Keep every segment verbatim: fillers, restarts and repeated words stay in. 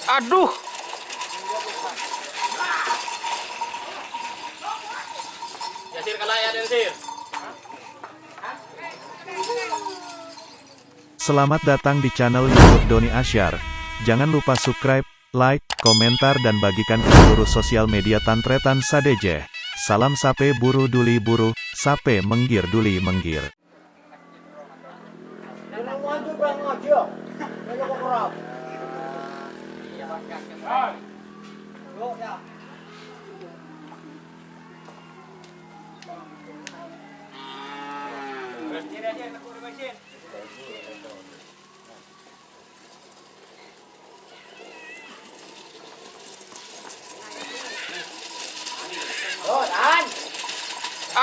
Aduh. Yasir kalah ya, Yasir. Selamat datang di channel YouTube Doni Asyar. Jangan lupa subscribe, like, komentar, dan bagikan ke seluruh sosial media Tan Tretan sadhâjâ. Salam sapè buru duli buru, sapè mèngghir duli mèngghir.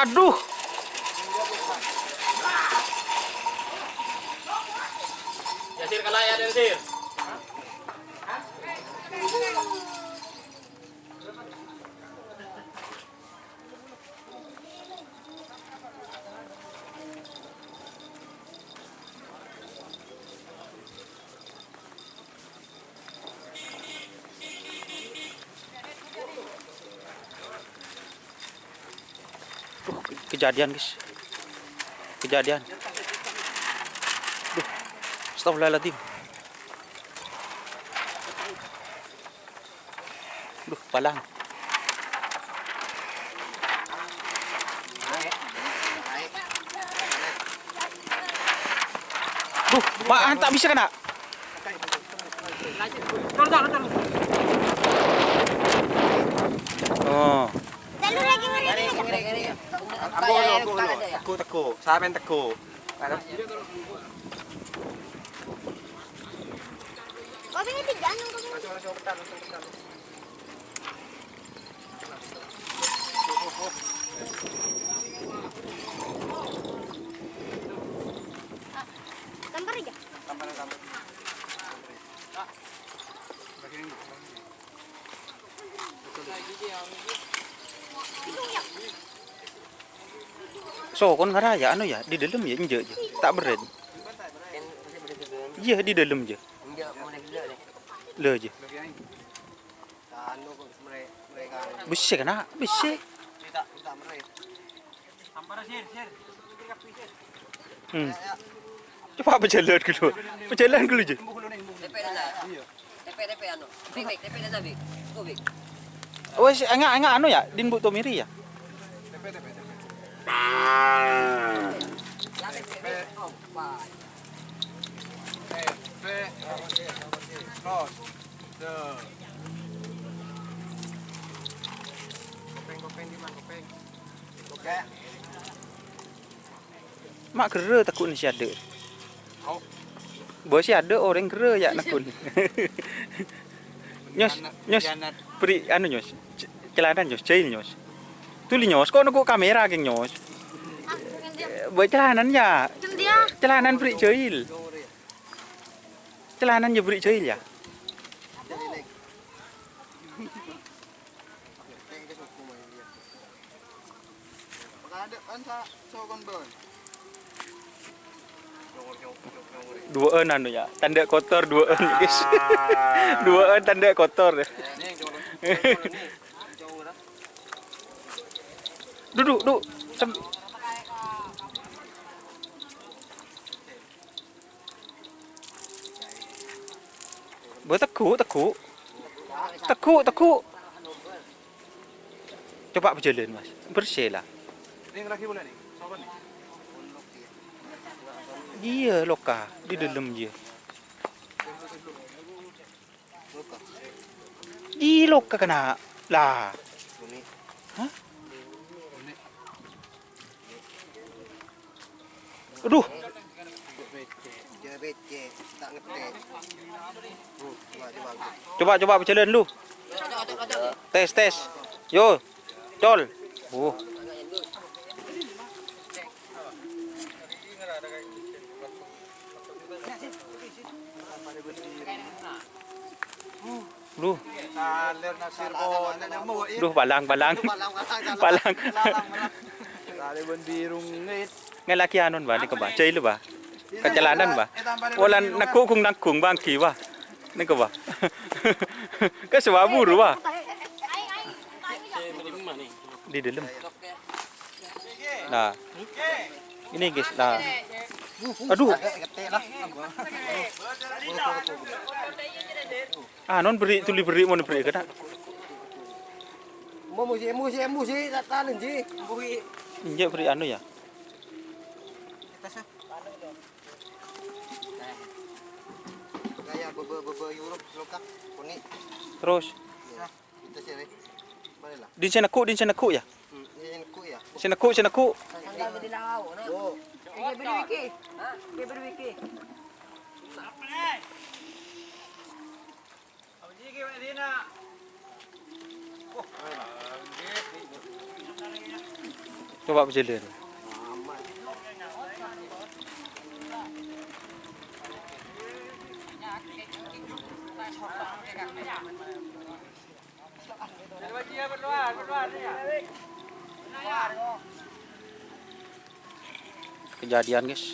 Aduh. Yasir kalah ya, Yasir. Duh, ke-, kejadian, guys. Kejadian. Duh, astagfirullahaladzim. Duh, palang. Duh, ma-, ta' bisa kena. Oh. Teggu', teggu'. Sampèyan teggu'. Kopèngnga tiga, anu, kopèngnga. Tampar aja. Sokon ngara ya, anu ya, di dalam ya, enjâ' jâ. Ta' berrâ'. Iyâ, di dalam jâ. Lho, jâ. Bessè kèna, bessè. Hmm. Coba pajhâlân ghâllu. Pajhâlân ghâllu, jâ. Tepe, tepe, anu. Bik, bik, tepe, tepe, bik. Oh, bik. Wes, enggak, enggak, anu ya, din bu tomiri ya. Tepe, tepe, tepe. Ya, tepe, tepe. Oh, wah. Tepe. Terus. Tuh. Kopèng, kopèng, di mana kopèng? Oke. Ma' ghârrâ teggu'na sè adâ'. Bâ sè adâ' orèng ghârrâ ya' neggun. Nyos, nyos, bri' anu, nyos. C-, calana, nyos, jâhil, nyos. Tolè, nyos, ko' neggu' kamera, kèng, nyos. Bâ calana, ya. Calana bri' jâhil. Calana, ya, bri' jâhil, ya. Duwâ'ân anu ya, tandhâ kotor duwâ'ân, guys. Duwâ'ân tandhâ kotor. Duduk, duduk. Sem- Bâ, teggu', teggu'. Teggu', teggu'. Coba pajhâlân, Mas. Bersih lah. Iyâ, loka. Di dalam, iyâ. Di loka kèna. Lah. Hah? Aduh. Coba, coba, pajhâlân lu. Tes, tes. Yo. Col. Oh. Duh. Duh, palang, palang. Palang. Ngè' lagi anun, Bâ, nèka, Bâ. Jâhil, Bâ. Kacalanan, Bâ. Polana neggu' ghung-nangghung, Bâ, èngghi, Bâ. Nèko, Pak. Kan sè buru, Pak. Di dalam. Nah. Ini, guys. Nah. Aduh. Ah, non beri, tuli beri, mon beri, kena. Mau musi, musi, musi, tak tahu, Ji. Enggak beri anu ya. Kaya bebe, bebe Europe, lokak, kuning. Terus? Ya. Itu sih, Rek. Mana lah? Din sè nekko', din sè nekko' ya? Hmm, ini yang ku ya. Sè nekko', sè nekko'. Oh. Iya, beri Wiki. Iya, beri Wiki. Coba berjalan. Kejadian, guys.